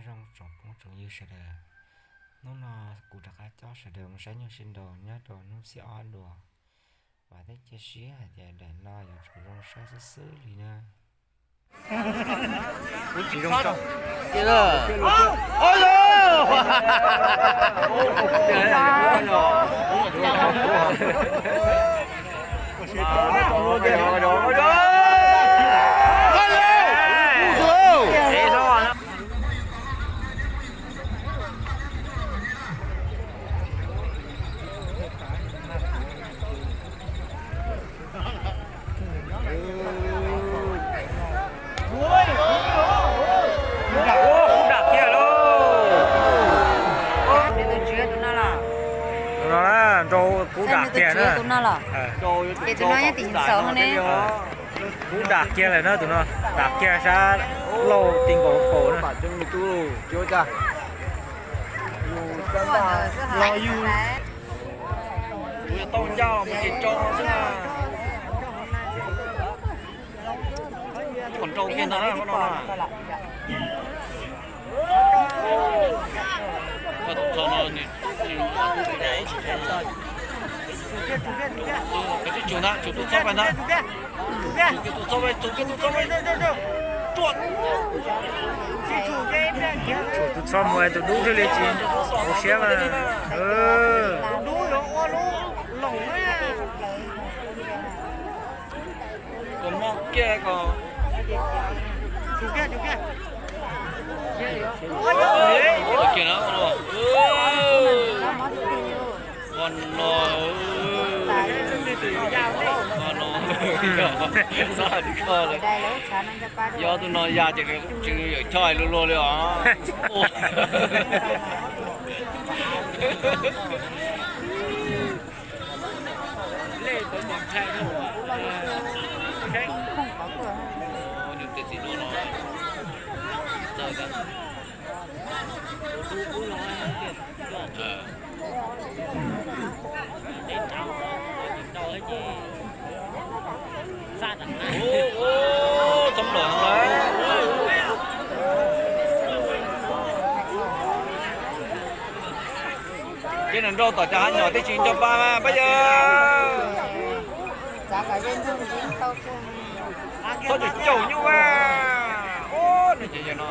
Zoo tsoom phooj tsoom ywg sawv daws, hnub no kuv rov qab coj sawv daws mus saib nyuj sib nraus nyob rau hnub xiab ob dua. Vam thiab cia siab hais tias daim no yuav tsum zoo saib xwb xwb li na. Kub dam kiag lauj. Tus no na, nrau kub dam kiag na. Ces tus no nyob tim xaus no ne. Kub dam kiag lawm na tus no, dam kiag sab laug ti nkaus kaus na. Los yus tau ncaj los mus ces tso xwb na. Kom nrau kiag ntag na. Tsum ntag, tsum tus txob pais ntag. Tsum kiag tus txob pais, tsum kiag tus txob pais. Tsum tus txob mus es tus dub thiaj li tsis hauv siab mas. Kom mog kiag kom. Ua no, ua no, yog tus no ya ces tsis yawm choj luag luag li os. Ces nws nrau tom cov hav nyom tib si nco pa mas pab yawg. Txhob caum caum nyuj mas. Ub, nws ces yawg no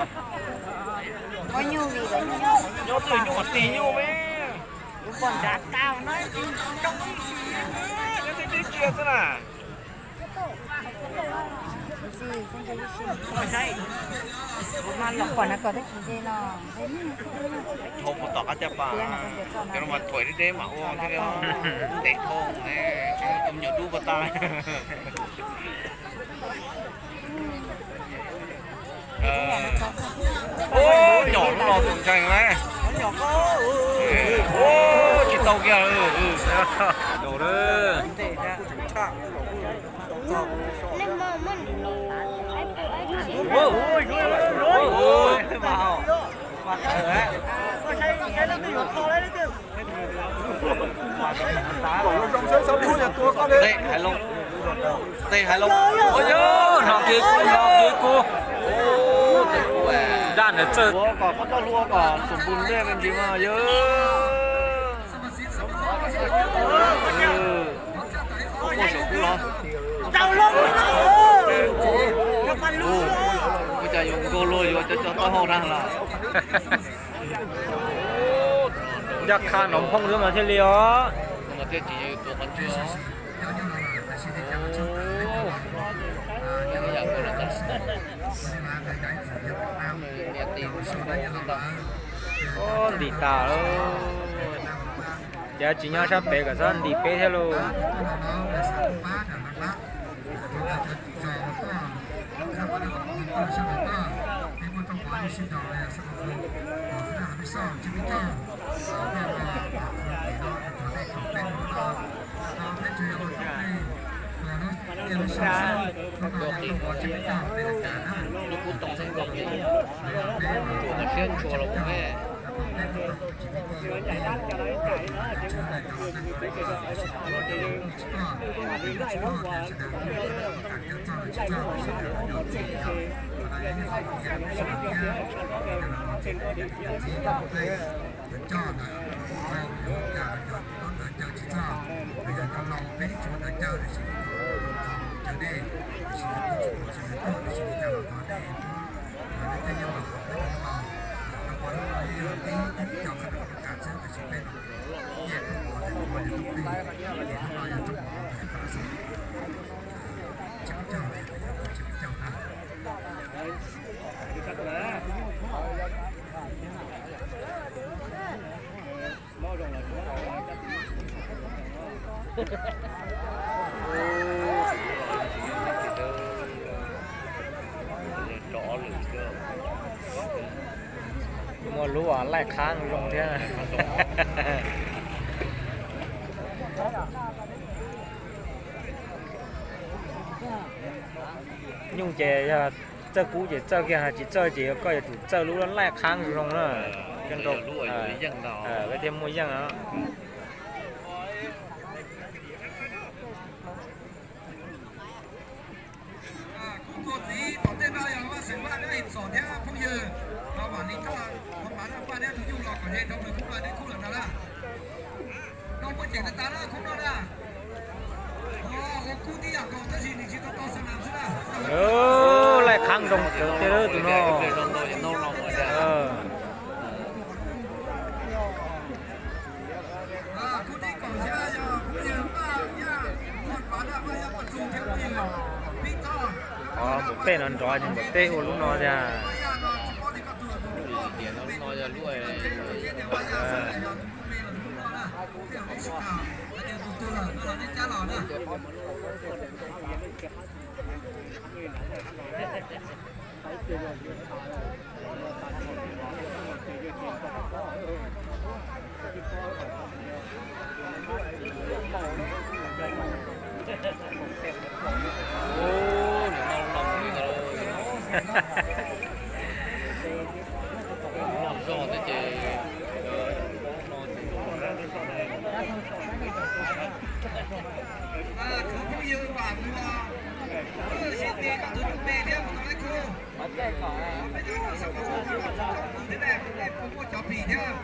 nyob twj nyuj mas tig nyuj mas. Nyob twj twb cia xwb na. Dhau puas tom qab caj pas, cov no mas thuam deb deb mam ua thiaj li ntev dhau ne, tsis tus me nyuam dub puas tag. Ub, nyom lub no tus ntseeg na. Ub, tsis tau kiag. Tej hais loo, tej hais loo. Ua yog no kev kub, no kev kub. Daj ntawd txawj. Kom koj txoj hlua kom xum npus ntej me ntsis mas yog. Ua saum kub los. Ua cas yuav nkaug luag yuav cov cov taub hau na los. Ncaj qha nov nphooj xwb mas thiaj li os. Ntim tas lawm. Ces tsis nyob sab pem kom txhob ntim peb thiab lauj. Lub kub toom ntxeev nkaus ces tsuas kom siab ntshua los mus me. Coj ntawm hauv lub cas cov tub ntawd caw tsis txog, los yog cov laus peb tsis muaj ntawd caw, tiam sis caw nej, tiam sis kuv tsis pom sawv daws tuaj, tiam sis li cas los thov nej, nej caij nyob los kom peb tau los, rau qhov lub no yog tib tib co qhov rooj kas xwb, tiam sis peb los nyiaj rooj mov, rooj mov yog rooj plig, ces lub no yog rooj mov ntawm Fab Laj Xeeb, tsis pub caug, tsis pub caug na. Muaj lub laij qhab zoo thiab. Nyuj ces yog txawj kub ces txawj kiag, tsis txawj ces koj yuav tsum txawj lub laij qhab zoo na. Coj nrau, thiaj muaj yeej os. Kuv tuav txiv tom tej no yog Vaj Xeem Vaj Dab Him Xom thiab phooj ywg, Vam Lis Thoj, Vam Paj Daj Paj thiab tus nyuj los kom ze rau nws khub no, neb khub lawm ntag na. No muaj ceem tas tas na khub no na. Ua kub tib yam nkaus tab sis nws tsis tau tau xav nas xwb na. Laij qhab zoo kawg tiag tus no. Mus pem no nrov ces npam teb ua lub no tiag. Tias no lub no yog lub Noj zog thiab ces, no ces, phooj ywg Vam Muas, sib nti koj tus nyuj me thiab mus tau leb khub. Peb cov no xav kom zoo, zoo thiab ne, nej puas muaj cov phim thiab?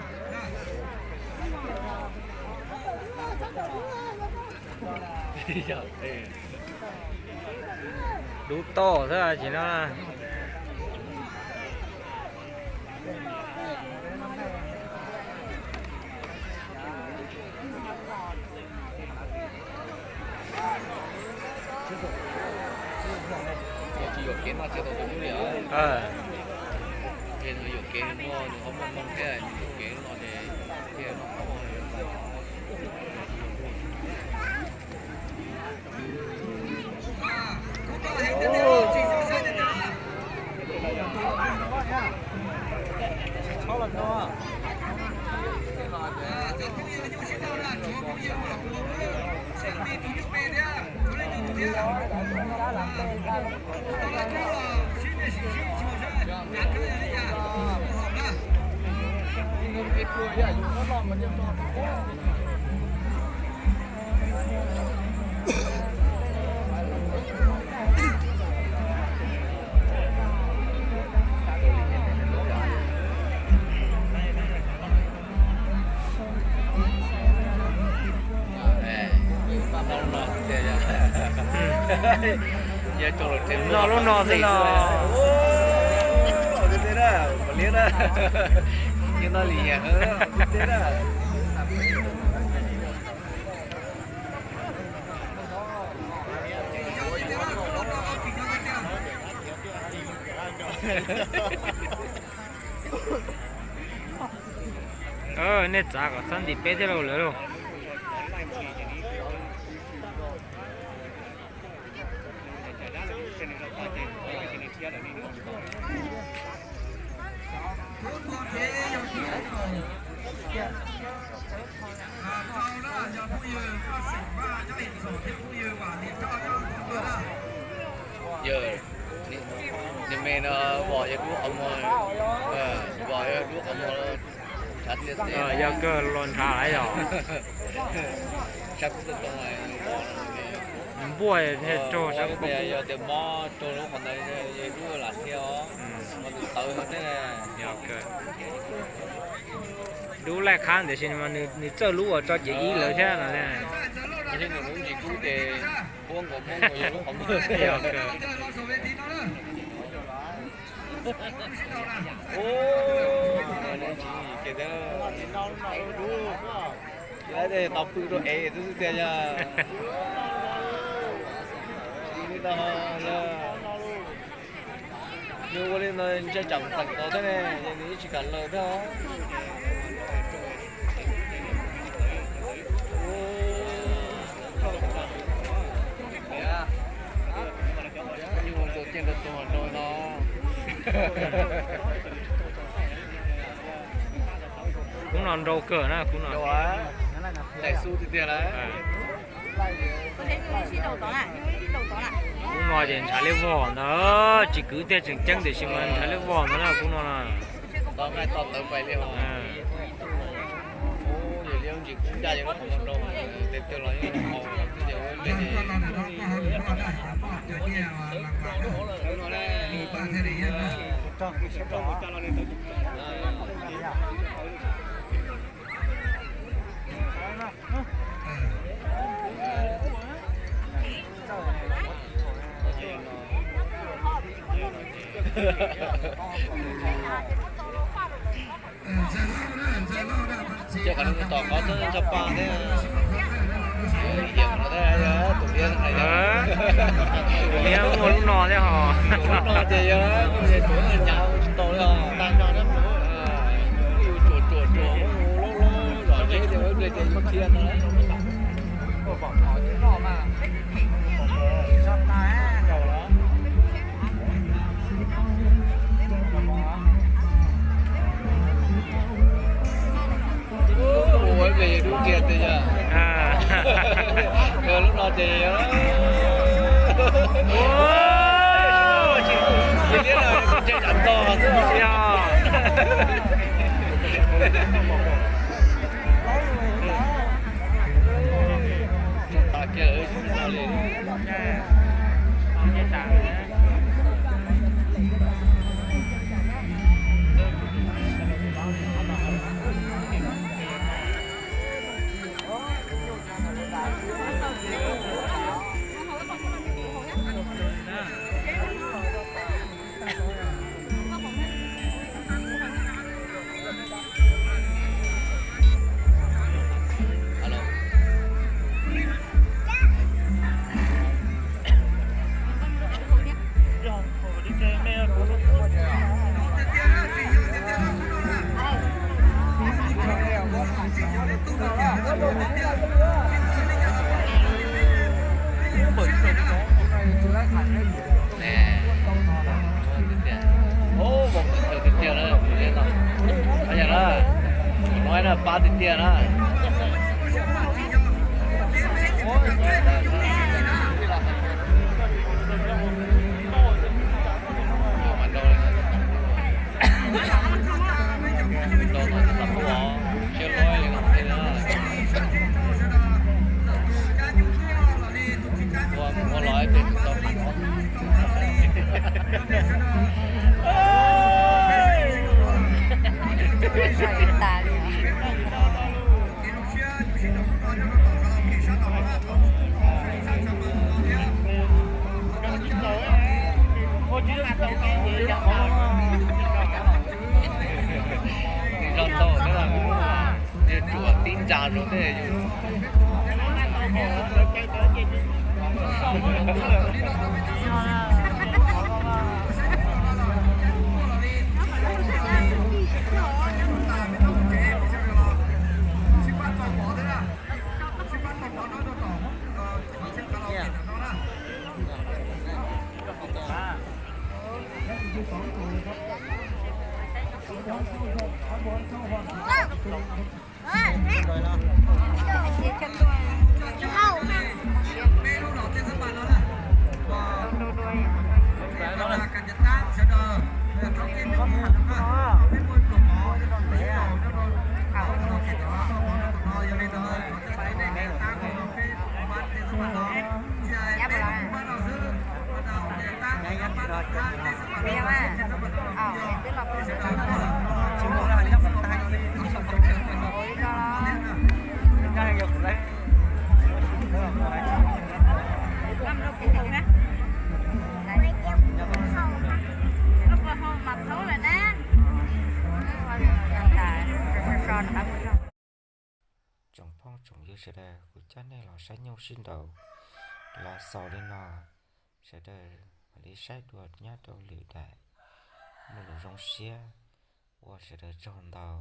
Dub toj xwb ces no. Tsis yuam kev noj tsis tau tus nyuj li. Yuam kev nws muaj, nws ho muaj moo thiab, yuam kev no ces thiaj noj tau. Noj lub no xwb no. Nej txav kom txhob ntim peb thiab lauj lawv lauj. Yog, nws me no vos yog dub qhov muag, vos yog dub qhov muag. Yog kawg los ntshav lawm yog. Nws npuaj thiaj raug sab kub. Yog tias mob raug lub qhov ntawd yog lub lam thiab os. Mas nws tawv no thiab. Yog kawg. Lub laij qhab tiam sis mas nws txawj lub uas tso ces ib lawv thiab no. Tab sis nws lub ntsis kub ces puab nkaus puab nkaus yog lub qhov muag. Yog kawg. Tau pw rau ev xwb xwb tiag yog. Tsis li tau yog. Nws ua li no ntshe tsam teem tau thiab ne, nws yeej tsis kam lawm thiab os. Nyuj tus ciaj tus tuag rau no. Kub no nrau kawg na, kub no. Daim xub tiag tiag lawm. Kub no ces ntshav liab vog ntag, tsis kwv tiag tseem ceeb tiam sis mas ntshav liab vog ntag na kub no na. Tau nqaij tau tawv pais li os. Yog li ntsis kub ncaj yog lub qhov muag rau, tes twg los yeej haus ces ua ib pliag ces Ces qhov no mus tom qhov txob ntsha pa thiab. Tus liab tus liab muaj lub no thiab hos. Lub no ces yog lub no ces tsuas nyav tsis tau li os. Tsuas tsuas tsuas loj loj zom zeb ces ua ib pliag ces yus thiaj no. Ua ib pliag yus dub kiag tiag yog. Lub no ces yog. Ua, ces liab no ces tsam ntog xwb yog. Tiag tiag na, no na pab tiag tiag na. Ua los ib pliag tau. Zog tau thiab los, tsuas tib ntsa rau tej yus. Tsoom phooj tsoom ywg sawv daws, kuv coj nej los saib nyuj sib nraus los xaus li no, sawv daws mam li saib dua nyob rau lwm daim. Muaj lus zoo siab, ua sawv daws tsaug ntau.